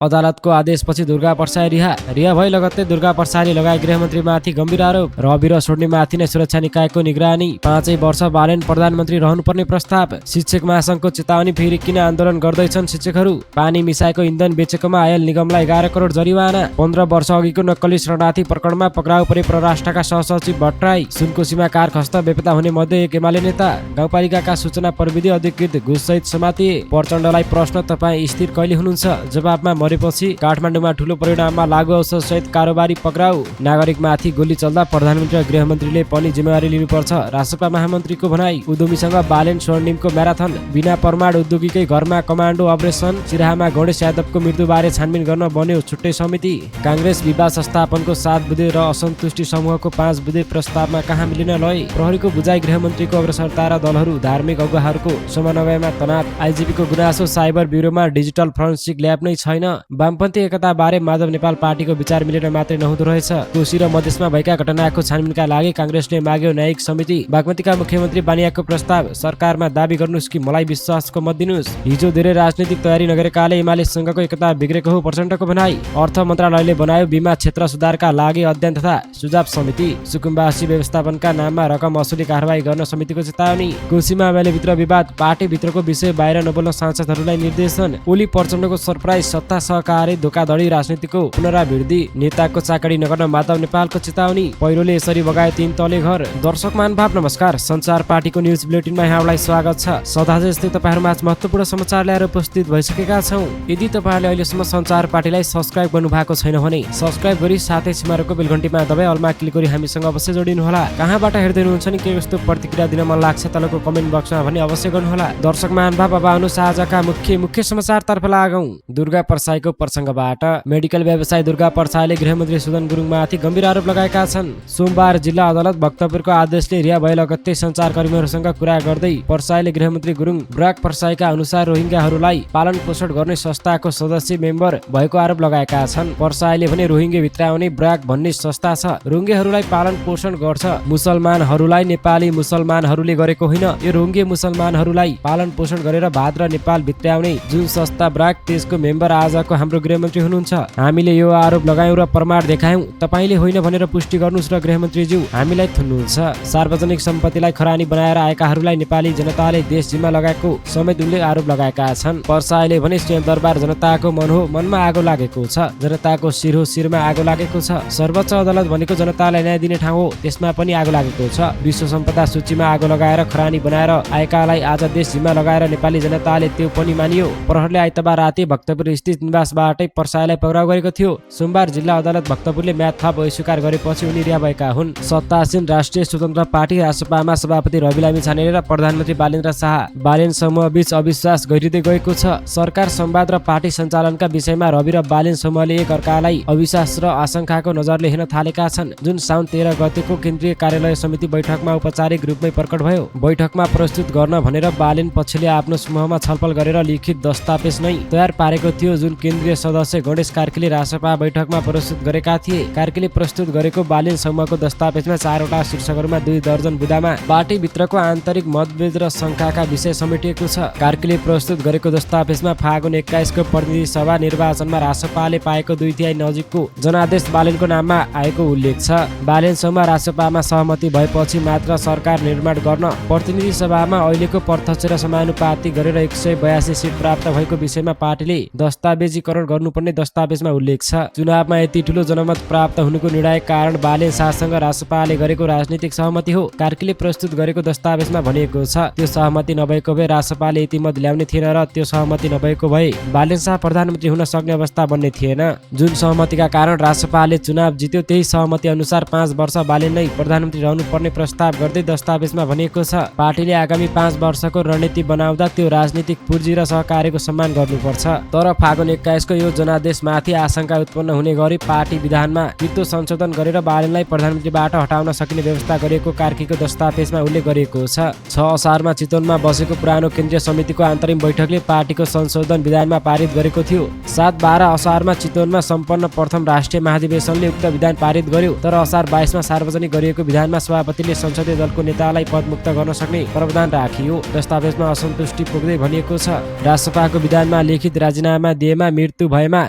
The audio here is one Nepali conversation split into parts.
अदालतको आदेशपछि दुर्गा प्रसाई रिहा भई लगत्तै दुर्गा प्रसाईले लगाए गृहमन्त्रीमाथि गम्भीर आरोप। रवि र छोड्नेमाथि नै सुरक्षा निकायको निगरानी। 5 वर्ष बालेन प्रधानमन्त्री रहनुपर्ने प्रस्ताव। शिक्षक महासङ्घको चेतावनी फेरि किन आन्दोलन गर्दैछन् शिक्षकहरू। पानी मिसाएको इन्धन बेचेकोमा आयल निगमलाई 11 करोड जरिवाना। 15 वर्ष अघिको नक्कली शरणार्थी प्रकरणमा पक्राउ परे परराष्ट्रका सहसचिव भट्टराई। सुनकोसीमा कार खस्दा बेपत्ता हुने मध्ये एक एमाले नेता। गाउँपालिकाका सूचना प्रविधि अधिकृत घुससहित समातिए। प्रचण्डलाई प्रश्न, तपाईँ स्थिर कहिले हुनुहुन्छ? जवाबमा मरेपछि काठमाडौँमा ठूलो परिणाममा लागु औषध सहित कारोबारी पक्राउ। नागरिकमाथि गोली चल्दा प्रधानमन्त्री र गृहमन्त्रीले पनि जिम्मेवारी लिनुपर्छ, रासपा महामन्त्रीको भनाई। उद्यमीसँग बालेन स्वर्णिमको म्याराथन। बिना प्रमाण उद्योगीकै घरमा कमान्डो अपरेसन। सिराहामा गणेश यादवको मृत्युबारे छानबिन गर्न बन्यो छुट्टै समिति। काङ्ग्रेस विवाद संस्थापनको 7 बुँदे र असन्तुष्टि समूहको 5 बुँदे प्रस्तावमा कहाँ मिलिन लय। प्रहरीको बुझाइ, गृहमन्त्रीको अग्रसरता र दलहरू धार्मिक अगुवाहरूको समन्वयमा तनाव। आइजिपीको गुनासो, साइबर ब्युरोमा डिजिटल फोरेन्सिक ल्याब नै छैन। वामपन्थी एकता बारे माधव नेपाल पार्टीको विचार मिलेर मात्रै नहुँदो रहेछ। कोशी र मधेसमा भएका घटनाको छानबिनका लागि काङ्ग्रेसले माग्यो न्यायिक समिति। बागमतीका मुख्यमन्त्री बानियाको प्रस्ताव, सरकारमा दाबी गर्नुहोस् कि मलाई विश्वासको मत दिनुहोस्। हिजो धेरै राजनीतिक तयारी नगरेकाले एमालेसँगको एकता बिग्रेको हो, प्रचण्डको भनाई। अर्थ मन्त्रालयले बनायो बिमा क्षेत्र सुधारका लागि अध्ययन तथा सुझाव समिति। सुकुम्बासी व्यवस्थापनका नाममा रकम असुली कारबाही गर्न समितिको चेतावनी। कोशीमा एमालेभित्र विवाद, पार्टीभित्रको विषय बाहिर नबोल्न सांसदहरूलाई निर्देशन। ओली प्रचण्डको सरप्राइज, सत्ता सहकारी धोकाधडी राजनीतिको पुनरावृत्ति। नेताको चाकडी नगर्न माधव नेपालको चेतावनी। पहिरोले यसरी बगाए 3 तले घर। दर्शक महानुभाव नमस्कार, सञ्चार पार्टीको न्युज बुलेटिनमा यहाँलाई स्वागत छ। सदा जस्तै तपाईँहरूमा महत्त्वपूर्ण समाचार ल्याएर उपस्थित भइसकेका छौँ। यदि तपाईँहरूले अहिलेसम्म सञ्चार पार्टीलाई सब्स्क्राइब गर्नुभएको छैन भने सब्स्क्राइब गरी साथै सिमारोको बेलघण्टीमा दबाई अलमा क्लिक गरी हामीसँग अवश्य जोडिनुहोला। कहाँबाट हेर्दै हुनुहुन्छ नि, के कस्तो प्रतिक्रिया दिन मन लाग्छ तलको कमेन्ट बक्समा भने अवश्य गर्नुहोला। दर्शक महानुभाव, अब आउनुहोस् आजका मुख्य समाचारतर्फ लागौँ। दुर्गा प्रसाईको प्रसङ्गबाट। मेडिकल व्यवसायी दुर्गा प्रसाईले गृहमन्त्री सुदन गुरुङमाथि गम्भीर आरोप लगाएका छन्। सोमबार जिल्ला अदालत भक्तपुरको आदेशले रिहा भए लगत्तै सञ्चारकर्मीहरूसँग कुरा गर्दै प्रसाईले गृहमन्त्री गुरुङ ब्राक प्रसाईका अनुसार रोहिङ्ग्याहरूलाई पालन पोषण गर्ने संस्थाको सदस्य मेम्बर भएको आरोप लगाएका छन्। प्रसाईले भने रोहिङ्गे भित्राउने ब्राक भन्ने संस्था छ, रोहिङ्गेहरूलाई पालन पोषण गर्छ। मुसलमानहरूलाई नेपाली मुसलमानहरूले गरेको होइन, यो रोहिङ्गे मुसलमानहरूलाई पालन पोषण गरेर भारत र नेपाल भित्राउने जुन संस्था ब्राक, त्यसको मेम्बर आजको हाम्रो गृहमन्त्री हुनुहुन्छ। हामीले यो आरोप लगायौँ र प्रमाण देखायौँ, तपाईँले होइन भनेर पुष्टि गर्नुहोस् र गृहमन्त्रीज्यू हामीलाई थुन्नुहुन्छ। सार्वजनिक सम्पत्तिलाई खरानी बनाएर आएकाहरूलाई नेपाली जनताले देश जिम्मा लगाएको समेत उनले आरोप लगाएका छन्। प्रसाईले भने सिंहदरबार जनताको मन हो, मनमा आगो लागेको छ, जनताको शिर हो, शिरमा आगो लागेको छ। सर्वोच्च अदालत भनेको जनतालाई न्याय दिने ठाउँ हो, त्यसमा पनि आगो लागेको छ। विश्व सम्पदा सूचीमा आगो लगाएर खरानी बनाएर आएकालाई आज देश जिम्मा लगाएर नेपाली जनताले त्यो पनि मानियो। प्रहरले आइतबार राति भक्तपुर स्थित निवासबाटै प्रसाईलाई पक्राउ गरेको थियो। सोमबार जिल्ला अदालत भक्तपुरले म्याद थप अस्वीकार गरेपछि उनी रिहा भएका हुन्। सत्तासीन राष्ट्रिय स्वतन्त्र पार्टी रासपामा सभापति रवि लामी छानेर र प्रधानमन्त्री बालेन्द्र शाह बालेन समूह बीच अविश्वास गहिरिँदै गएको छ। सरकार संवाद र पार्टी सञ्चालनका विषयमा रवि र बालेन समूहले एक अर्कालाई अविश्वास र आशंकाको नजरले हेर्न थालेका छन्, जुन साउन 13 गतेको केन्द्रीय कार्यालय समिति बैठकमा औपचारिक रूपमै प्रकट भयो। बैठकमा प्रस्तुत गर्न भनेर बालेन पक्षले आफ्नो समूहमा छलफल गरेर लिखित दस्तावेज नै तयार पारेको थियो, जुन केन्द्रीय सदस्य गणेश कार्कीले रासपा बैठकमा प्रस्तुत गरेका थिए। कार्कीले प्रस्तुत गरेको बालेन समूहको दस्तावेजमा 4 वटा शीर्षकहरूमा 2 दर्जन बुँदामा पार्टीभित्रको आन्तरिक मतभेद र शङ्काका विषय समेटिएको छ। कार्कीले प्रस्तुत गरेको दस्तावेजमा फागुन 21 को प्रतिनिधि सभा निर्वाचनमा रासपाले पाएको 2/3 नजिकको जनादेश बालेनको नाममा आएको उल्लेख छ। बालेन समूह रासपामा सहमति भएपछि मात्र सरकार निर्माण गर्न प्रतिनिधि सभामा अहिलेको प्रत्यक्ष र समानुपातिक गरेर 182 सिट प्राप्त भएको विषयमा पार्टीले दस्तावेजीकरण गर्नुपर्ने दस्तावेजमा उल्लेख छ। चुनावमा यति ठूलो जनमत प्राप्त हुनुको निर्णायक कारण बालेन शाहसँग रासपाले गरेको राजनीतिक सहमति हो, कार्कीले प्रस्तुत गरेको दस्तावेजमा भनिएको छ। त्यो सहमति नभएको भए रासपाले यति मत ल्याउने थिएन र त्यो सहमति नभएको भए बालेन शाह प्रधानमन्त्री हुन सक्ने अवस्था बन्ने थिएन। जुन सहमतिका कारण रासपाले चुनाव जित्यो, त्यही सहमति अनुसार 5 वर्ष बालेन नै प्रधानमन्त्री रहनुपर्ने प्रस्ताव गर्दै दस्तावेजमा भनिएको छ। पार्टीले आगामी 5 वर्षको रणनीति बनाउँदा त्यो राजनीतिक पुँजी र सहकार्यको सम्मान गर्नुपर्छ। तर फागुन 21 को यो जनादेशमाथि आशंका उत्पन्न हुने गरी पार्टी विधानमा कितो संशोधन गरेर बालेनलाई प्रधानमन्त्रीबाट हटाउन सकिने व्यवस्था गरिएको कार्कीको दस्तावेजमा उल्लेख गरिएको छ। 6 असारमा चितवनमा बसेको पुरानो केन्द्रीय समितिको अन्तरिम बैठकले पार्टीको संशोधन विधानमा पारित गरेको थियो। 7-12 असारमा चितवनमा सम्पन्न प्रथम राष्ट्रिय महाधिवेशनले उक्त विधान पारित गर्यो, तर असार 22 मा सार्वजनिक गरिएको विधानमा सभापतिले संसदीय दलको नेतालाई पदमुक्त गर्न सक्ने प्रावधान राखियो। दस्तावेजमा असन्तुष्टि पुग्दै भनिएको छ, रासपाको विधानमा लिखित राजीनामा दिएमा विरोधमा मृत्यु भएमा,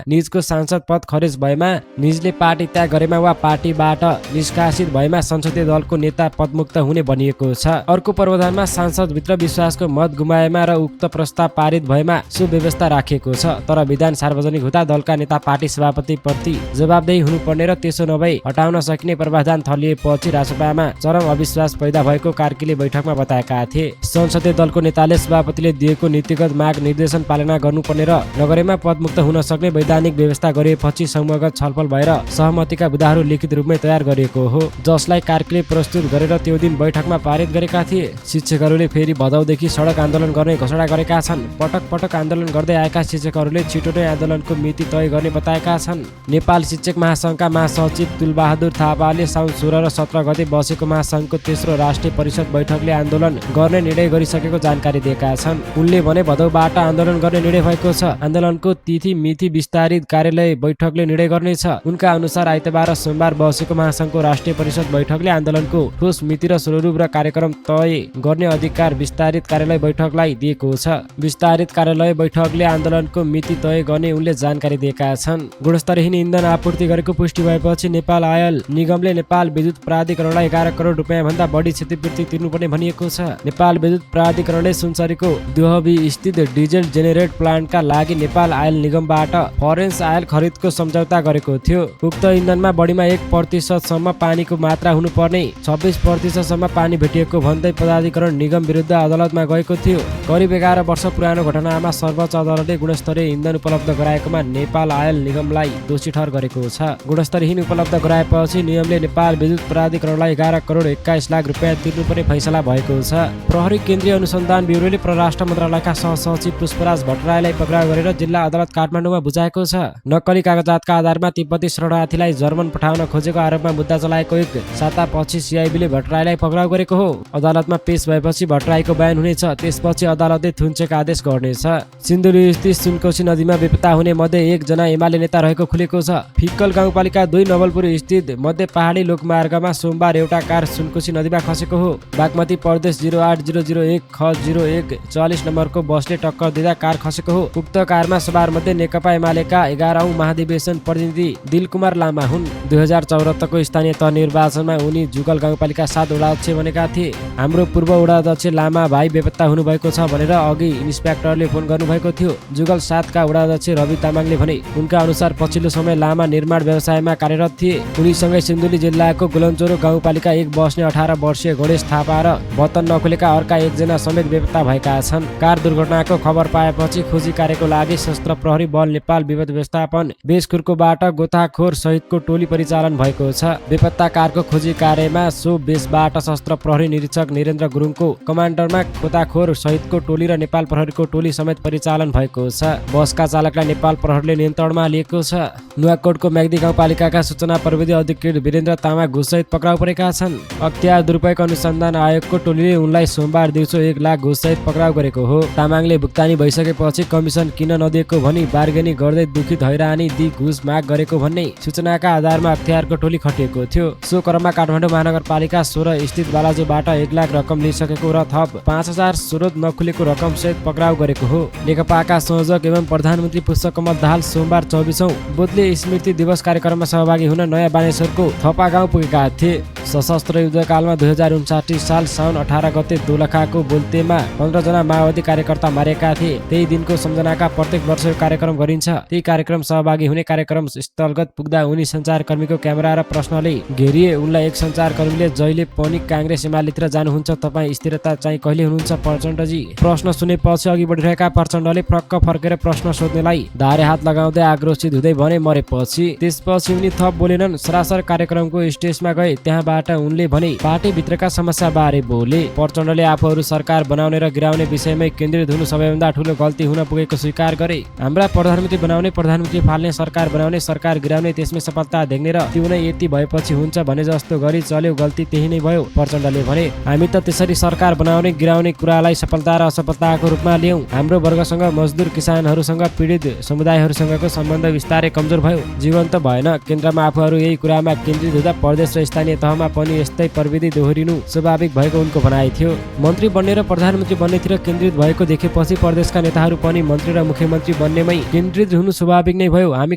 निजको सांसद पद खरिज भएमा, निजले पार्टी त्याग गरेमा वा पार्टीबाट निष्कासित भएमा संसदीय दलको नेता पदमुक्त हुने भनिएको छ। अर्को प्रावधानमा सांसदभित्र विश्वासको मत गुमाएमा र उक्त प्रस्ताव पारित भएमा सो व्यवस्था राखिएको छ। तर विधान सार्वजनिक हुँदा दलका नेता पार्टी सभापति प्रति जवाबदेही हुनुपर्ने र त्यसो नभई हटाउन सकिने प्रावधान थलिएपछि राजसभामा चरम अविश्वास पैदा भएको कार्कीले बैठकमा बताएका थिए। संसदीय दलको नेताले सभापतिले दिएको नीतिगत माग निर्देशन पालना गर्नुपर्ने र नगरेमा पदमुक्त हुन सक्ने वैधानिक व्यवस्था गरेपछि समूहगत छलफल भएर सहमतिका बुदाहरू लिखित रूपमै तयार गरिएको हो, जसलाई कार्कीले प्रस्तुत गरेर त्यो दिन बैठकमा पारित गरेका थिए। शिक्षकहरूले फेरि भदौदेखि सडक आन्दोलन गर्ने घोषणा गरेका छन्। पटक पटक आन्दोलन गर्दै आएका शिक्षकहरूले छिटो नै आन्दोलनको मिति तय गर्ने बताएका छन्। नेपाल शिक्षक महासङ्घका महासचिव तुलबहादुर थापाले साउन 16 र 17 गते बसेको महासङ्घको तेस्रो राष्ट्रिय परिषद बैठकले आन्दोलन गर्ने निर्णय गरिसकेको जानकारी दिएका छन्। उनले भने भदौबाट आन्दोलन गर्ने निर्णय भएको छ। आन्दोलनको तिथि मिति विस्तारित कार्यालय बैठकले निर्णय गर्नेछ। उनका अनुसार आइतबार र सोमबार बसेको महासङ्घको राष्ट्रिय परिषद बैठकले आन्दोलनको ठोस मिति र स्वरूप र कार्यक्रम तय गर्ने अधिकार विस्तारित कार्यालय बैठकलाई दिएको छ। विस्तारित कार्यालय बैठकले आन्दोलनको मिति तय गर्ने उनले जानकारी दिएका छन्। गुणस्तरहीन इन्धन आपूर्ति गरेको पुष्टि भएपछि नेपाल आयल निगमले नेपाल विद्युत प्राधिकरणलाई 11 करोड रुपियाँ भन्दा बढी क्षतिपूर्ति तिर्नुपर्ने भनिएको छ। नेपाल विद्युत प्राधिकरणले सुनसरीको दुहबी स्थित डिजेल जेनेरेट प्लान्टका लागि नेपाल आयल निगमबाट फरेन्स आयल खरिदको सम्झौता गरेको थियो। उक्त इन्धनमा बढीमा 1% सम्म पानीको मात्रा हुनुपर्ने 26% सम्म पानी भेटिएको भन्दै प्राधिकरण निगम विरुद्ध अदालतमा गएको थियो। करिब 11 वर्ष पुरानो घटनामा सर्वोच्च अदालतले गुणस्तरीय इन्धन उपलब्ध गराएकोमा नेपाल आयल निगमलाई दोषी ठहर गरेको छ। गुणस्तरहीन उपलब्ध गराएपछि निगमले नेपाल विद्युत प्राधिकरणलाई 11 करोड 21 लाख रुपियाँ तिर्नुपर्ने फैसला भएको छ। प्रहरी केन्द्रीय अनुसन्धान ब्युरोले परराष्ट्र मन्त्रालयका सहसचिव पुष्पराज भट्टराईलाई पक्राउ गरेर जिल्ला अदालत काठमाडौँमा बुझाएको छ। नक्कली कागजातका आधारमा तिब्बती शरणार्थीलाई जर्मन पठाउन खोजेको आरोपमा मुद्दा चलाएको एक सातापछि सिआइबीले भट्टराईलाई पक्राउ गरेको हो। अदालतमा पेश भएपछि भट्टराईको बयान हुनेछ। त्यसपछि अदालतले थुन्चेको आदेश गर्नेछ। सिन्धुली स्थित सुनकोशी नदीमा बेपत्ता हुने मध्ये 1 जना एमाले नेता रहेको खुलेको छ। फिक्कल गाउँपालिका 2 नवलपुर स्थित मध्य पहाडी लोकमार्गमा सोमबार एउटा कार सुनकोशी नदीमा खसेको हो। बागमती प्रदेश 08001 ख 01 44 नम्बरको बसले टक्कर दिँदा कार खसेको हो। उक्त कारमा सवार मध्ये नेकपा एमालेका 11औं महाधिवेशन प्रतिनिधि दिलकुमार लामा हुन्। 2074 को स्थानीय तह निर्वाचनमा उनी जुगल गाउँपालिका 7 वडाध्यक्ष बनेका थिए। हाम्रो पूर्व वडाध्यक्ष लामा भाइ बेपत्ता हुनुभएको छ भनेर अघि इन्स्पेक्टरले फोन गर्नुभएको थियो। जुगल 7 का वडाध्यक्ष रवि तामाङले भने उनका अनुसार पछिल्लो समय लामा निर्माण व्यवसायमा कार्यरत थिए। उनीसँगै सिन्धुली जिल्लाको गुलन्चोरो गाउँपालिका 1 बस्ने 18 वर्षीय गणेश थापा र बतन नखुलेका अर्का 1 जना समेत बेपत्ता भएका छन्। कार दुर्घटनाको खबर पाएपछि खोजी कार्यको लागि सशस्त्र प्रहरी बल नेपाल विपद व्यवस्थापन बेसखुर्कोबाट गोताखोर सहितको टोली परिचालन भएको छ। बेपत्ता कारको खोजी कार्यमा सो बेसबाट सशस्त्र प्रहरी निरीक्षक निरेन्द्र गुरुङको कमान्डरमा गोताखोर सहितको टोली र नेपाल प्रहरीको टोली समेत परिचालन भएको छ। बसका चालकलाई नेपाल प्रहरीले नियन्त्रणमा लिएको छ। नुवाकोटको म्याग्दी गाउँपालिकाका सूचना प्रविधि अधिकृत वीरेन्द्र तामा घुससहित पक्राउ परेका छन्। अख्तियार दुरुपयोग अनुसन्धान आयोगको टोलीले उनलाई सोमबार दिउँसो 1 लाख घुससहित पक्राउ गरेको हो। तामाङले भुक्तानी भइसकेपछि कमिसन किन नदिएको भनी बार्गेनिङ गर्दै दुखित हैरानी दि घुस माग गरेको भन्ने सूचनाका आधारमा अख्तियारको टोली खटिएको थियो। सो क्रममा काठमाडौँ महानगरपालिका 16 स्थित बालाजुबाट 1 लाख रकम लिइसकेको र थप 5000 स्रोत नखुलेको रकम सहित पक्राउ गरेको हो। नेकपाका संयोजक एवं प्रधानमन्त्री पुष्पकमल दाहाल सोमबार 24औं बोधले स्मृति दिवस कार्यक्रममा सहभागी हुन नयाँ बानेश्वरको थपा गाउँ पुगेका थिए। सशस्त्र युद्धकालमा 2059 साल साउन 18 गते दोलखाको बोल्तेमा 15 जना माओवादी कार्यकर्ता मारेका थिए। त्यही दिनको सम्झनाका प्रत्येक वर्ष कार्यक्रम गरिन्छ। त्यही कार्यक्रम सहभागी हुने कार्यक्रम स्थलगत पुग्दा उनी सञ्चारकर्मीको क्यामेरा र प्रश्नले घेरिए। उनलाई एक सञ्चारकर्मीले जहिले पनि काङ्ग्रेस एमालेतिर जानुहुन्छ, तपाईँ स्थिरता चाहिँ कहिले हुनुहुन्छ प्रचण्डजी? प्रश्न सुनेपछि अघि बढिरहेका प्रचण्डले फ्रक्क फर्केर प्रश्न सोध्नेलाई धारे हात लगाउँदै आक्रोशित हुँदै भने मरेपछि। त्यसपछि उनी थप बोलेनन्। सरासर कार्यक्रमको स्टेजमा गए। त्यहाँबाट उनले भने पार्टीभित्रका समस्या बारे बोले। प्रचण्डले आफूहरू सरकार बनाउने र गिराउने विषयमै केन्द्रित हुनु सबैभन्दा ठुलो गल्ती हुन पुगेको स्वीकार गरे। हाम्रा प्रधानमन्त्री बनाउने, प्रधानमन्त्री फाल्ने, सरकार बनाउने, सरकार गिराउने, त्यसमै सफलता देख्ने र त्यो नै यति भएपछि हुन्छ भने जस्तो गरी चल्यो, गल्ती त्यही नै भयो। प्रचण्डले भने हामी त त्यसरी सरकार बनाउने गिराउने कुरालाई सफलता र असफलताको रूपमा ल्याउँ। हाम्रो वर्गसँग, मजदुर किसानहरूसँग, पीडित समुदायहरूसँगको सम्बन्ध विस्तारै कमजोर भयो, जीवन त भएन। केन्द्रमा आफूहरू यही कुरामा केन्द्रित हुँदा प्रदेश र स्थानीय तहमा अर्थमा पनि यस्तै प्रविधि दोहोरिनु स्वाभाविक भएको उनको भनाइ थियो। मन्त्री बन्ने र प्रधानमन्त्री बन्नेतिर केन्द्रित भएको देखेपछि प्रदेशका नेताहरू पनि मन्त्री र मुख्यमन्त्री बन्नेमै केन्द्रित हुनु स्वाभाविक नै भयो। हामी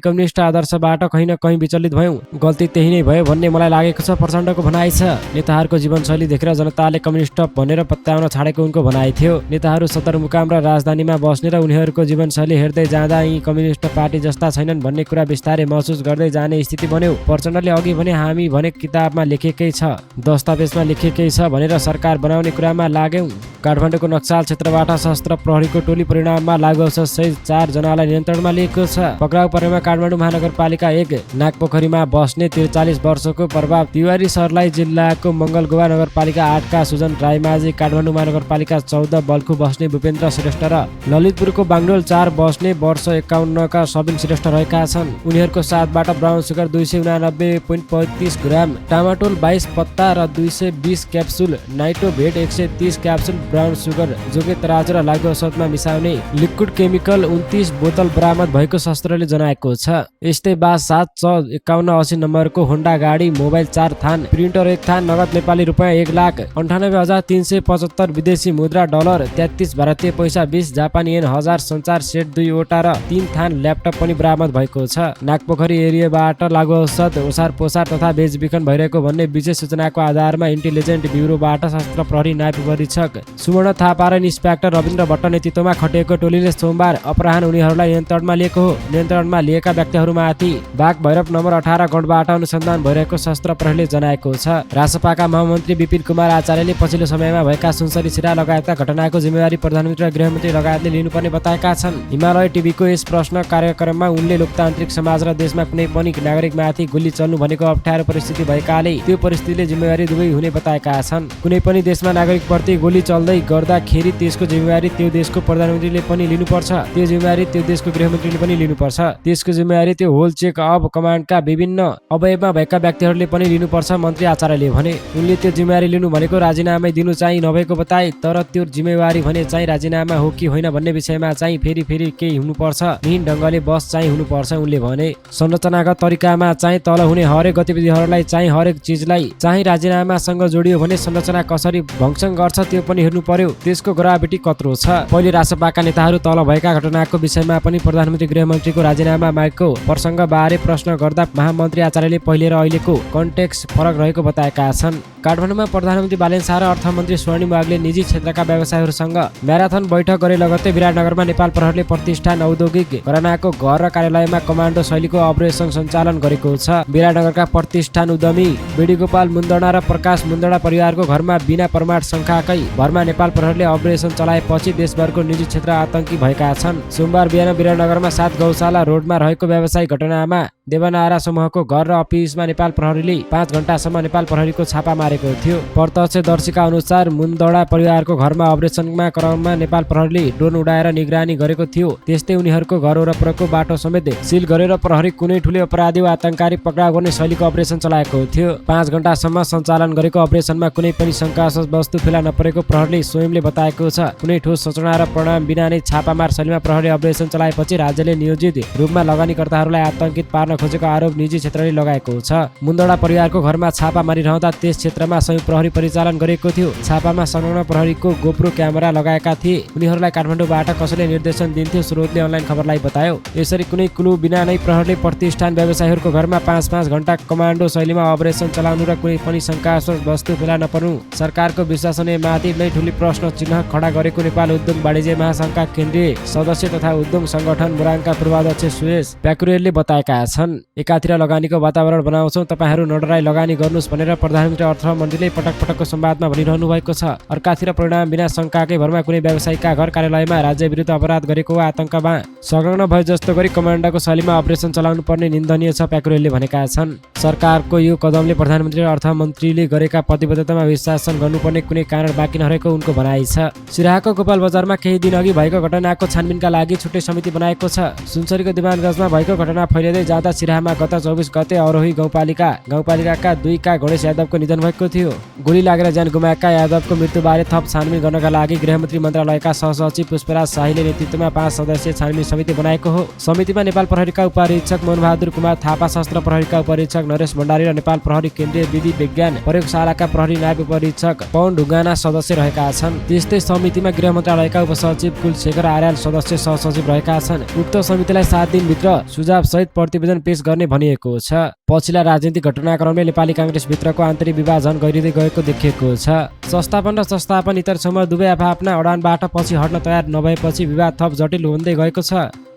कम्युनिस्ट आदर्शबाट कहीँ न कहीँ विचलित भयौँ, गल्ती त्यही नै भयो भन्ने मलाई लागेको छ, प्रचण्डको भनाइ छ। नेताहरूको जीवनशैली देखेर जनताले कम्युनिस्ट भनेर पत्याउन छाडेको उनको भनाइ थियो। नेताहरू सदरमुकाम र राजधानीमा बस्ने र उनीहरूको जीवनशैली हेर्दै जाँदा यी कम्युनिस्ट पार्टी जस्ता छैनन् भन्ने कुरा बिस्तारै महसुस गर्दै जाने स्थिति बन्यो। प्रचण्डले अघि भने हामी भने किताबमा लेखेकै छ, दस्तावेजमा लेखेकै छ भनेर सरकार बनाउने कुरामा लाग्यौँ। काठमाडौँको नक्साल क्षेत्रबाट सशस्त्र प्रहरीको टोली परिणाममा लागु औषध सहित 4 जनालाई नियन्त्रणमा लिएको छ। पक्राउ परेमा काठमाडौँ महानगरपालिका 1 नागपोखरीमा बस्ने 43 वर्षको प्रभाव तिवारी सरलाई, जिल्लाको मङ्गलगोवा नगरपालिका 8 का सुजन राईमाझी, काठमाडौँ महानगरपालिका 14 बल्खु बस्ने भूपेन्द्र श्रेष्ठ र ललितपुरको बाङडोल 4 बस्ने वर्ष 51 का सबिन श्रेष्ठ रहेका छन्। उनीहरूको साथबाट ब्राउन सुगर 289.35 ग्राम, टामाटोल 22 पत्ता र 220 क्याप्सुल, नाइट्रोभेट 130 क्याप्सुल ब्राउन सुगर जोगे तराजु र लागु औषधमा मिसाउने लिक्विड केमिकल 29 बोतल बरामद भएको शस्त्रले जनाएको छ। यस्तै बाद 75180 नम्बरको होन्डा गाडी, मोबाइल 4 थान, प्रिन्टर 1 थान, नगद नेपाली रुपियाँ 1,98,375 विदेशी मुद्रा डलर, 33 भारतीय पैसा, 20 जापानी येन, 1000 सञ्चार सेट 2 वटा र 3 थान ल्यापटप पनि बरामद भएको छ। नागपोखरी एरियाबाट लागु औषध ओसार पोसार तथा बेचबिखन भइरहेको भन्ने विशेष सूचनाको आधारमा इन्टेलिजेन्ट ब्युरोबाट सशस्त्र प्रहरी नायब परीक्षक सुवर्ण थापा र इन्सपेक्टर रविन्द्र भट्ट नेतृत्वमा खटिएको टोलीले सोमबार अपराह्न उनीहरूलाई नियन्त्रणमा लिएको हो। नियन्त्रणमा लिएका व्यक्तिहरूमाथि बाघ भैरव नम्बर 18 गणबाट अनुसन्धान भइरहेको सशस्त्र प्रहरीले जनाएको छ। रासपाका महामन्त्री विपिन कुमार आचार्यले पछिल्लो समयमा भएका सुनसरी सिरा लगायतका घटनाको जिम्मेवारी प्रधानमन्त्री र गृहमन्त्री लगायतले लिनुपर्ने बताएका छन्। हिमालय टिभीको यस प्रश्न कार्यक्रममा उनले लोकतान्त्रिक समाज र देशमा कुनै पनि नागरिकमाथि गोली चल्नु भनेको अप्ठ्यारो परिस्थिति भएकाले त्यो परिस्थितिले जिम्मेवारी दुवै हुने बताएका छन्। कुनै पनि देशमा नागरिकप्रति गोली चल्दै गर्दाखेरि त्यसको जिम्मेवारी त्यो देशको प्रधानमन्त्रीले पनि लिनुपर्छ, त्यो जिम्मेवारी त्यो देशको गृहमन्त्रीले पनि लिनुपर्छ, त्यसको जिम्मेवारी त्यो होल चेक अफ कमान्डका विभिन्न अवयवमा भएका व्यक्तिहरूले पनि लिनुपर्छ, मन्त्री आचार्यले भने। उनले त्यो जिम्मेवारी लिनु भनेको राजीनामै दिनु चाहिँ नभएको बताए, तर त्यो जिम्मेवारी भने चाहिँ राजीनामा हो कि होइन भन्ने विषयमा चाहिँ फेरि केही हुनुपर्छ, मिहिन ढङ्गले बस चाहिँ हुनुपर्छ उनले भने। संरचनागत तरिकामा चाहिँ तल हुने हरेक गतिविधिहरूलाई चाहिँ हरेक चिजलाई चाहिँ राजीनामासँग जोडियो भने संरचना कसरी भङ्सन गर्छ त्यो पनि हेर्नु पर्यो, त्यसको ग्राभिटी कत्रो छ। पहिले रासपाका नेताहरू तल भएका घटनाको विषयमा पनि प्रधानमन्त्री गृहमन्त्रीको राजीनामा मागेको प्रसङ्गबारे प्रश्न गर्दा महामन्त्री आचार्यले पहिले र अहिलेको कन्टेक्स्ट फरक रहेको बताएका छन्। काठमाडौँमा प्रधानमन्त्री बालेन शाह र अर्थमन्त्री स्वर्णिम वाग्ले निजी क्षेत्रका व्यवसायीहरूसँग म्याराथन बैठक गरे। लगत्तै विराटनगरमा नेपाल प्रहरीले प्रतिष्ठान औद्योगिक घरानाको घर र कार्यालयमा कमान्डो शैलीको अपरेसन सञ्चालन गरेको छ। विराटनगरका प्रतिष्ठान उद्यमी बेडीगोपाल मुन्दडा र प्रकाश मुन्दडा परिवारको घरमा बिना प्रमाण शङ्काकै भरमा नेपाल प्रहरीले अपरेसन चलाएपछि देशभरको निजी क्षेत्र आतंकी भएका छन्। सोमबार बिहान विराटनगरमा 7 गौशाला रोडमा रहेको व्यावसायिक घटनामा देवनारा समूहको घर र अफिसमा नेपाल प्रहरीले 5 घण्टासम्म नेपाल प्रहरीको छापा मारेको थियो। प्रत्यक्षदर्शीका अनुसार मुन्दडा परिवारको घरमा अपरेसनमा क्रममा नेपाल प्रहरीले ड्रोन उडाएर निगरानी गरेको थियो। त्यस्तै उनीहरूको घर वरपरको बाटो समेत सिल गरेर प्रहरी कुनै ठुलो अपराधी वा आतंककारी पक्राउ गर्ने शैलीको अपरेसन चलाएको थियो। 5 घण्टासम्म सञ्चालन गरेको अपरेसनमा कुनै पनि शङ्कास्पद वस्तु फेला नपरेको प्रहरीले स्वयंले बताएको छ। कुनै ठोस सूचना र परिणाम बिना नै छापामार शैलीमा प्रहरी अपरेसन चलाएपछि राज्यले नियोजित रूपमा लगानीकर्ताहरूलाई आतंकित पार्न खोजेको आरोप निजी क्षेत्रले लगाएको छ। मुन्दडा परिवारको घरमा छापा मारिरहँदा त्यस क्षेत्रमा संयुक्त प्रहरी परिचालन गरेको थियो। छापामा संलग्न प्रहरीको गोप्रो क्यामेरा लगाएका थिए। उनीहरूलाई काठमाडौँबाट कसैले निर्देशन दिन्थ्यो, स्रोतले अनलाइन खबरलाई बतायो। यसरी कुनै क्लू बिना नै प्रहरीले प्रतिष्ठान व्यवसायीहरूको घरमा 5-5 घण्टा कमान्डो शैलीमा अपरेसन चलाउनु र कुनै पनि शङ्कास्पद वस्तु फेला नपर्नु सरकारको विश्वसनीयमाथि नै ठुली प्रश्न चिन्ह खडा गरेको नेपाल उद्योग वाणिज्य महासङ्घका केन्द्रीय सदस्य तथा उद्योग सङ्गठन मुराङका पूर्वाध्यक्ष सुरेश प्याकुरेलले बताएका छन्। एकातिर लगानीको वातावरण बनाउँछौँ, तपाईँहरू नडराई लगानी गर्नुहोस् भनेर प्रधानमन्त्री अर्थमन्त्रीले पटक पटकको संवादमा भनिरहनु भएको छ। अर्कातिर परिणाम बिना शङ्काकै भरमा कुनै व्यवसायिकका घर कार्यालयमा राज्य विरुद्ध अपराध गरेको वा आतङ्कमा संलग्न भए जस्तो गरी कमान्डोको शैलीमा अपरेसन चलाउनु पर्ने निन्दनीय छ, प्याकुरेलले भनेका छन्। सरकारको यो कदमले प्रधानमन्त्री र अर्थमन्त्रीले गरेका प्रतिबद्धतामा विश्लेषण गर्नुपर्ने कुनै कारण बाँकी नरहेको उनको भनाइ छ। सिराहाको गोपाल बजारमा केही दिन अघि भएको घटनाको छानबिनका लागि छुट्टै समिति बनाएको छ। सुनसरीको दिवानगञ्जमा भएको घटना फैलिँदै जाँदा सिराहामा गत 24 गते अरोही गाउँपालिकाका 2 का गणेश यादवको निधन भएको गरिएको थियो। गोली लागेर ज्यान गुमाएका यादवको मृत्युबारे थप छानबिन गर्नका लागि गृहमन्त्री मन्त्रालयका सहसचिव पुष्पराज शाहीले नेतृत्वमा 5 सदस्यीय छानबिन समिति बनाएको हो। समितिमा नेपाल प्रहरीका उपरीक्षक मनबहादुर कुमार थापा, सशस्त्र प्रहरीका उपरीक्षक नरेश भण्डारी र नेपाल प्रहरी केन्द्रीय विधि विज्ञान प्रयोगशालाका प्रहरी नायब उपरीक्षक पवन ढुङ्गाना सदस्य रहेका छन्। त्यस्तै समितिमा गृह मन्त्रालयका उपसचिव कुलशेखर आर्याल सदस्य सहसचिव रहेका छन्। उक्त समितिलाई 7 दिनभित्र सुझाव सहित प्रतिवेदन पेश गर्ने भनिएको छ। पछिल्ला राजनीतिक घटनाक्रमले नेपाली काङ्ग्रेसभित्रको आन्तरिक विभाजन गहिरिँदै गएको देखिएको छ। संस्थापन र संस्थापन इतर समूह दुवै आफ्ना अडानबाट पछि हट्न तयार नभएपछि विवाद थप जटिल हुँदै गएको छ।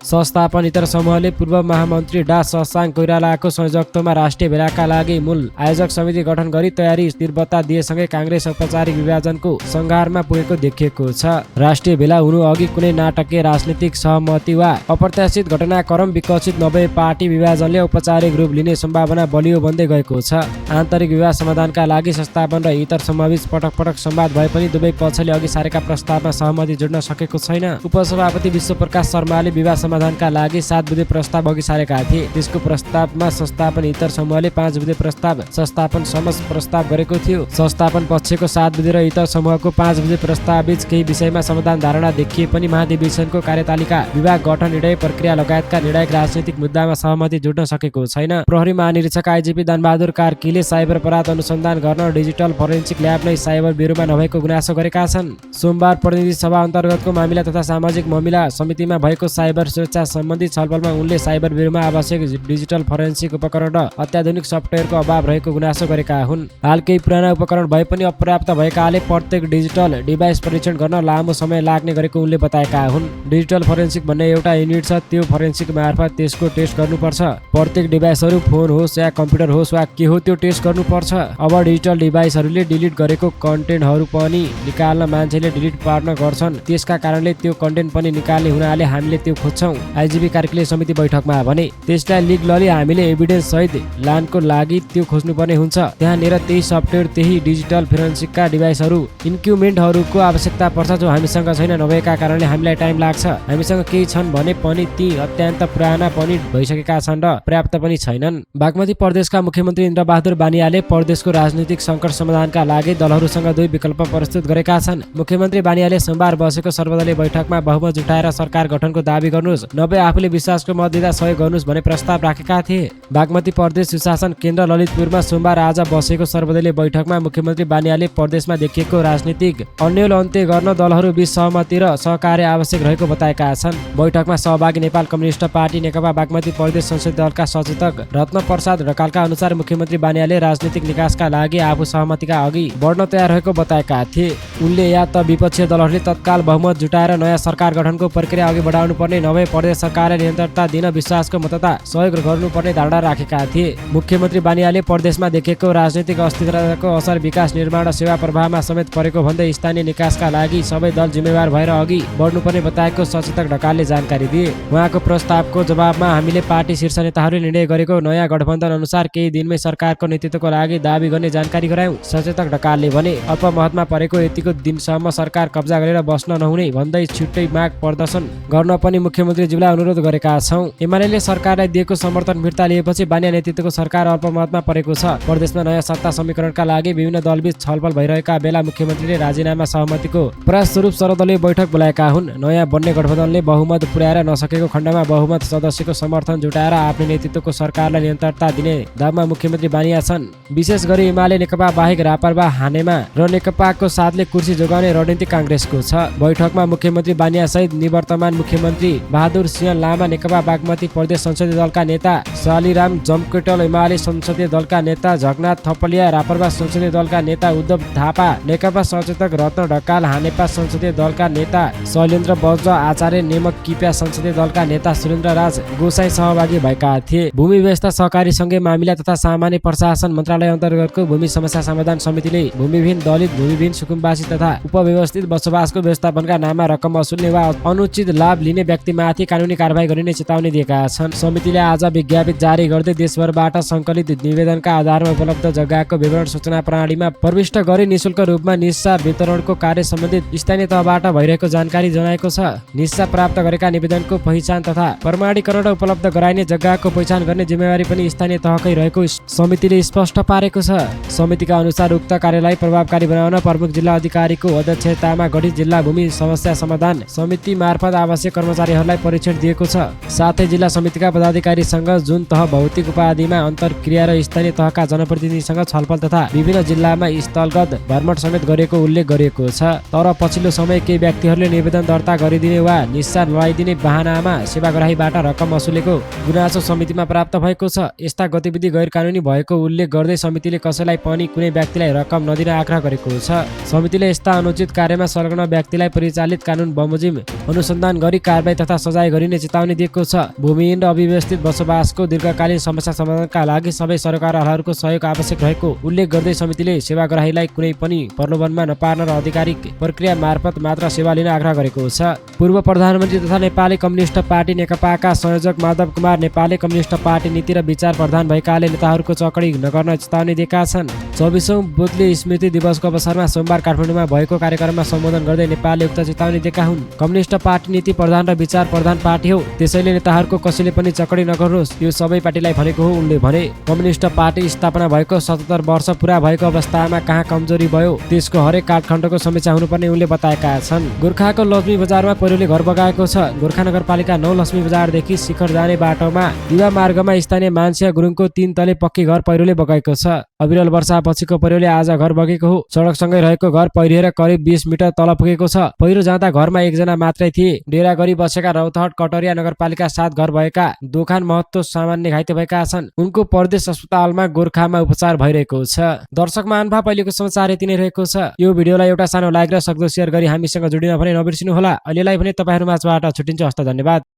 संस्थापन इतर समूहले पूर्व महामन्त्री डा शशाङ्क कोइरालाको संयोजकत्वमा राष्ट्रिय भेलाका लागि मूल आयोजक समिति गठन गरी तयारी तीव्रता दिएसँगै काङ्ग्रेस औपचारिक विभाजनको सङ्घारमा पुगेको देखिएको छ। राष्ट्रिय भेला हुनु अघि कुनै नाटकीय राजनीतिक सहमति वा अप्रत्याशित घटनाक्रम विकसित नभए पार्टी विभाजनले औपचारिक रूप लिने सम्भावना बलियो बन्दै गएको छ। आन्तरिक विवाद समाधानका लागि संस्थापन र इतर समूहबीच पटक पटक संवाद भए पनि दुवै पक्षले अघि सारेका प्रस्तावमा सहमति जुट्न सकेको छैन। उपसभापति विश्वप्रकाश शर्माले विवाद समाधानका लागि 7 बुँदे प्रस्ताव अघि सारेका थिए। त्यसको प्रस्तावमा संस्थापन इतर समूहले 5 बुँदे प्रस्ताव संस्थापन समक्ष प्रस्ताव गरेको थियो। संस्थापन पक्षको 7 बुँदे र इतर समूहको 5 बुँदे प्रस्ताव बीच केही विषयमा समाधान धारणा देखिए पनि महाधिवेशनको कार्यतालिका, विभाग गठन, निर्णय प्रक्रिया लगायतका निर्णायक राजनीतिक मुद्दामा सहमति जुट्न सकेको छैन। प्रहरी महानिरीक्षक आइजिपी दानबहादुर कार्कीले साइबर अपराध अनुसन्धान गर्न डिजिटल फोरेन्सिक ल्याब नै साइबर ब्युरोमा नभएको गुनासो गरेका छन्। सोमबार प्रतिनिधि सभा अन्तर्गतको मामिला तथा सामाजिक मामिला समितिमा भएको साइबर सुरक्षा सम्बन्धी छलफलमा उनले साइबर ब्युरोमा आवश्यक डिजिटल फोरेन्सिक उपकरण र अत्याधुनिक सफ्टवेयरको अभाव रहेको गुनासो गरेका हुन्। हाल केही पुराना उपकरण भए पनि अपर्याप्त भएकाले प्रत्येक डिजिटल डिभाइस परीक्षण गर्न लामो समय लाग्ने गरेको उनले बताएका हुन्। डिजिटल फोरेन्सिक भन्ने एउटा युनिट छ, त्यो फोरेन्सिक मार्फत त्यसको टेस्ट गर्नुपर्छ। प्रत्येक डिभाइसहरू फोन होस् या कम्प्युटर होस् वा के हो त्यो टेस्ट गर्नुपर्छ। अब डिजिटल डिभाइसहरूले डिलिट गरेको कन्टेन्टहरू पनि निकाल्न मान्छेले डिलिट पार्न गर्छन्, त्यसका कारणले त्यो कन्टेन्ट पनि निकाल्ने हुनाले हामीले त्यो खोज्छौँ, आइजिपी कार्कीले समिति बैठकमा भने। त्यसलाई लिगली हामीले एभिडेन्स सहित लानको लागि त्यो खोज्नुपर्ने हुन्छ। त्यहाँनिर त्यही सफ्टवेयर, त्यही डिजिटल फोरेन्सिकका डिभाइसहरू, इन्क्युमेन्टहरूको आवश्यकता पर्छ जो हामीसँग छैन। नभएका कारणले हामीलाई टाइम लाग्छ। हामीसँग केही छन् भने पनि ती अत्यन्त पुराना पनि भइसकेका छन् र पर्याप्त पनि छैनन्। बागमती प्रदेशका मुख्यमन्त्री इन्द्रबहादुर बानियाले प्रदेशको राजनीतिक सङ्कट समाधानका लागि दलहरूसँग 2 विकल्प प्रस्तुत गरेका छन्। मुख्यमन्त्री बानियाले सोमबार बसेको सर्वदलीय बैठकमा बहुमत जुटाएर सरकार गठनको दाबी गर्नुहोस्, नभए आफूले विश्वासको मत दिँदा सहयोग गर्नुहोस् भन्ने प्रस्ताव राखेका थिए। बागमती प्रदेश सुशासन केन्द्र ललितपुरमा सोमबार आज बसेको सर्वदलीय बैठकमा मुख्यमन्त्री बानियाले प्रदेशमा देखिएको राजनीतिक अन्यल अन्त्य गर्न दलहरू बीच सहमति र सहकार्य आवश्यक रहेको बताएका छन्। बैठकमा सहभागी नेपाल कम्युनिस्ट पार्टी नेकपा बागमती प्रदेश संसदीय दलका सचेतक रत्न प्रसाद ढकालका अनुसार मुख्यमन्त्री बानियाले राजनीतिक निकासका लागि आफू सहमतिका अघि बढ्न तयार रहेको बताएका थिए। उनले या त विपक्षीय दलहरूले तत्काल बहुमत जुटाएर नयाँ सरकार गठनको प्रक्रिया अघि बढाउनु पर्ने, नभए प्रदेश सरकारले निरन्तरता दिन विश्वासको मत तथा सहयोग गर्नुपर्ने धारणा राखेका थिए। मुख्यमन्त्री बानियाले प्रदेशमा देखिएको राजनीतिक अस्थिरताको असर विकास, निर्माण र सेवा प्रवाहमा समेत परेको भन्दै स्थानीय निकासका लागि सबै दल जिम्मेवार भएर अघि बढ्नुपर्ने बताएको सचेतक ढकालले जानकारी दिए। उहाँको प्रस्तावको जवाबमा हामीले पार्टी शीर्ष नेताहरूले निर्णय गरेको नयाँ गठबन्धन अनुसार केही दिनमै सरकारको नेतृत्वको लागि दाबी गर्ने जानकारी गरायौँ, सचेतक ढकालले भने। अल्पमतमा परेको यतिको दिनसम्म सरकार कब्जा गरेर बस्न नहुने भन्दै छुट्टै माग प्रदर्शन गर्न पनि मुख्यमन्त्रीज्यूलाई अनुरोध गरेका छौँ। एमाले सरकारलाई दिएको समर्थन फिर्ता लिएपछि बानिया नेतृत्वको सरकार अल्पमतमा परेको छ। प्रदेशमा नयाँ सत्ता समीकरणका लागि विभिन्न दलबीच छलफल भइरहेका बेला मुख्यमन्त्रीले राजीनामा सहमतिको प्रयासस्वरूप सर्वदलीय बैठक बोलाएका हुन्। नयाँ बन्ने गठबन्धनले बहुमत पुर्याएर नसकेको खण्डमा बहुमत सदस्यको समर्थन जुटाएर आफ्नो नेतृत्वको सरकारलाई निरन्तरता दिने दाबमा मुख्यमन्त्री बानिया छन्। विशेष गरी एमाले नेकपा बाहेक रापरपा, हानेमा र नेकपाको साथले कुर्सी जोगाउने रणनीति काङ्ग्रेसको छ। बैठकमा मुख्यमन्त्री बानिया सहित निवर्तमान मुख्यमन्त्री बहादुर सिंह लामा, नेकपा बागमती प्रदेश संसदीय दलका नेता शालिराम जम्केटल, एमाले संसदीय दलका नेता झकनाथ थपलिया, रापरपा संसदीय दलका नेता उद्धव थापा, नेकपा सचेतक रत्न ढकाल, हानेपा संसदीय दलका नेता शैलेन्द्र बज्र आचार्य, नेमक किप्या संसदीय दलका नेता सुरेन्द्र राज गोसाई सहभागी भएका थिए। भूमि व्यवस्था सहकारी सङ्घीय मामिला तथा सामान्य प्रशासन मन्त्रालय अन्तर्गतको भूमि समस्या समाधान समितिले भूमिहीन दलित, भूमिहीन सुकुम्बासी तथा उपव्यवस्थित बसोबासको व्यवस्थापनका नाममा रकम वसुल्ने वा अनुचित लाभ लिने व्यक्तिमाथि कानुनी कारबाही गरिने चेतावनी दिएका छन्। समितिले आज विज्ञप्ति जारी गर्दै देशभरबाट सङ्कलित निवेदनका आधारमा उपलब्ध जग्गाको विवरण सूचना प्रणालीमा प्रविष्ट गरी निशुल्क रूपमा निस्सा वितरणको कार्य सम्बन्धित स्थानीय तहबाट भइरहेको जानकारी जनाएको छ। निस्सा प्राप्त गरेका निवेदनको पहिचान तथा प्रमाणीकरण र उपलब्ध गराइने जग्गाको पहिचान गर्ने जिम्मेवारी पनि स्थानीय तहकै रहेको समितिले स्पष्ट पारेको छ। समितिका अनुसार उक्त कार्यलाई प्रभावकारी बनाउन प्रमुख जिल्ला अधिकारीको अध्यक्षतामा गठित जिल्ला भूमि समस्या समाधान समिति मार्फत आवश्यक कर्मचारीहरूलाई प्रशिक्षण दिएको छ। साथै जिल्ला समितिका पदाधिकारीसँग जुन तह भौतिक उपाधिमा अन्तर्क्रिया र स्थानीय तहका जनप्रतिनिधिसँग छलफल तथा विभिन्न जिल्लामा स्थलगत भ्रमण समेत गरेको उल्लेख गरिएको छ। तर पछिल्लो समय केही व्यक्तिहरूले निवेदन दर्ता गरिदिने वा निस्सा लगाइदिने बहानामा सेवाग्राहीबाट रकम वसुलेको गुनासो समितिमा प्राप्त भएको छ। यस्ता गतिविधि गैर कानुनी भएको उल्लेख गर्दै समितिले कसैलाई पनि कुनै व्यक्तिलाई रकम नदिन आग्रह गरेको छ। समितिले यस्ता अनुचित कार्यमा संलग्न व्यक्तिलाई परिचालित कानुन बमोजिम अनुसन्धान गरी कारबाही तथा सजाय गरिने चेतावनी दिएको छ। भूमिहीन र अव्यवस्थित बसोबासको दीर्घकालीन समस्या समाधानका लागि सबै सरकारहरूको सहयोग आवश्यक रहेको उल्लेख गर्दै समितिले सेवाग्राहीलाई कुनै पनि प्रलोभनमा नपार्न र आधिकारिक प्रक्रिया मार्फत मात्र सेवा लिन आग्रह गरेको छ। पूर्व प्रधानमन्त्री तथा नेपाली कम्युनिस्ट पार्टी नेकपाका संयोजक माधव कुमार नेपाली कम्युनिस्ट पार्टी नीति र विचार प्रधान भएकाले नेताहरूको चकडी नगर्न चेतावनी दिएका छन्। 24औं बुद्धले स्मृति दिवसको अवसरमा सोमबार काठमाडौँमा भएको कार्यक्रममा सम्बोधन गर्दै नेपालले उक्त चेतावनी दिएका हुन्। कम्युनिस्ट पार्टी नीति प्रधान र विचार प्रधान पार्टी हो, त्यसैले नेताहरूको कसैले पनि चकडी नगर्नुहोस्, यो सबै पार्टीलाई भनेको हो। उनले भने कम्युनिस्ट पार्टी स्थापना भएको 77 वर्ष पुरा भएको अवस्थामा कहाँ कमजोरी भयो त्यसको हरेक काठखण्डको समीक्षा हुनुपर्ने उनले बताएका छन्। गोर्खाको लक्ष्मी बजारमा पहिरोले घर बगाएको छ। गोर्खा नगरपालिका 9 लक्ष्मी बजारदेखि शिखर जाने बाटोमा दिवा मार्गमा स्थानीय मान्छे गुरुङको 3 तले पक्की घर पहिरोले बगाएको छ। अविरल वर्षापछिको पहिरोले आज घर बगेको हो। सडकसँगै रहेको घर पहिरिएर करिब 20 मिटर तल पुगेको छ। पहिरो जाँदा घरमा एकजना मात्रै थिए। डेरा गरी बसेका रौतहट कटरिया नगरपालिका 7 घर भएका दोखान महत्व सामान्य घाइते भएका छन्। उनको प्रदेश अस्पतालमा गोर्खामा उपचार भइरहेको छ। दर्शक महानुभाव, अहिलेको समाचार यति नै रहेको छ। यो भिडियोलाई एउटा सानो लाइक र सक्दो सेयर गरी हामीसँग जोडिन भने नबिर्सिनु होला। अहिलेलाई भने तपाईहरु माझबाट छुट्टिन्छु। हस्त धन्यवाद।